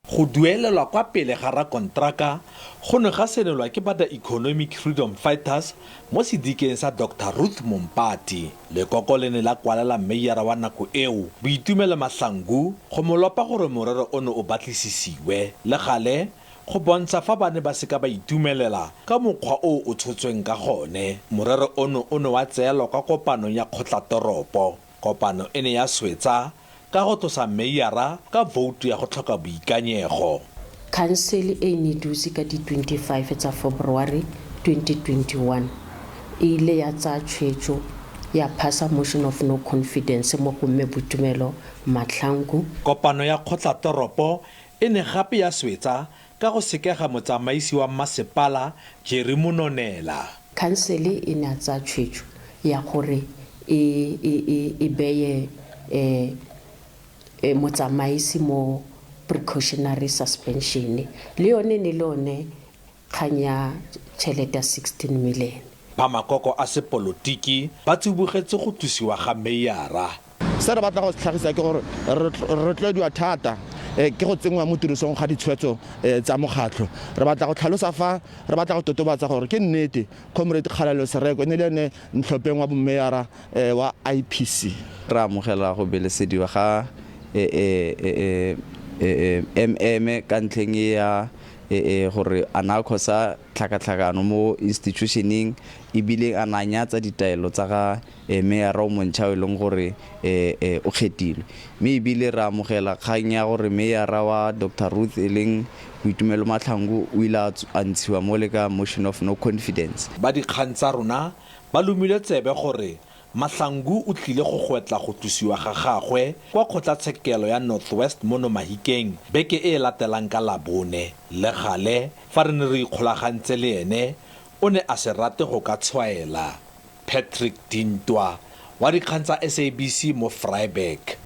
Go duelelwa kwa pele ga rakonteraka go ne ga senolwa ke ba The Economic Freedom Fighters mo sedikeng sa Doctor Ruth Mompati. Lekoko le ne la kwalela meiara wa nako eo, Boitumelo Mahlangu, go mo lopa gore morero ono o batlisisiwe. Le gale, go bontsha fa ba ne ba se ka ba itumelela ka mokgwa o o tshotsweng ka gone, morero ono o ne wa tseelwa kwa kopanong ya kgotlatoropo. Kopano e ne ya swetsa ka go tlosa meiara ka voutu ya go tlhoka boikanyego. Khansele e ne e dutse ka di 25 tsa February 2021 e ile ya tsaya tshwetso ya phasa motion of no confidence mo go Mme Boitumelo Mahlangu. Kopano ya kgotlatoropo e ne gape ya swetsa ka go sekega motsamaisi wa mmasepala Jerry Mononela. Khansele e ne ya tsaya tshwetso ya gore e e e e beye motsamaisi mo precautionary suspension. Le yone e ne le yone kgang ya tšhelete ya 16 million. Ba makoko a sepolotiki ba tsibogetse go tlosiwa ga meiara. Se re batla go se tlhagisa ke gore re rotloediwa thata ke go tsenngwa mo tirisong ga ditshwetso tsa mokgatlho. Re batla go tlhalosa fa re batla go totobatsa gore ke nnete Comrade Kgalalelo Sereko e ne le ene ntlhopheng wa bomeyara wa IPC. Re amogela go belesediwa ga MM ka ntlheng e ya gore a na a khosa tlhakatlhakano mo institutioneng ebile a na a nyatsa ditaelo tsa ga meyara o montšha o e leng gore o kgethilwe. Mme ebile re amogela kgang ya gore meyara wa Doctor Ruth e leng Boitumelo Mahlangu o ile a ntshiwa mo le ka motion of no confidence. Ba dikgang tsa rona ba lomilwe tsebe gore Mahlangu o tlile go gwetla go tlosiwa ga gagwe kwa kgotlatshekelo ya North West mono Mahikeng beke e e latelang ka Labone. Le gale, fa re ne re ikgolagantse le ene, o ne a se rate go ka tshwaela. Patrick Dintwa wa dikgang tsa SABC mo Vryburg.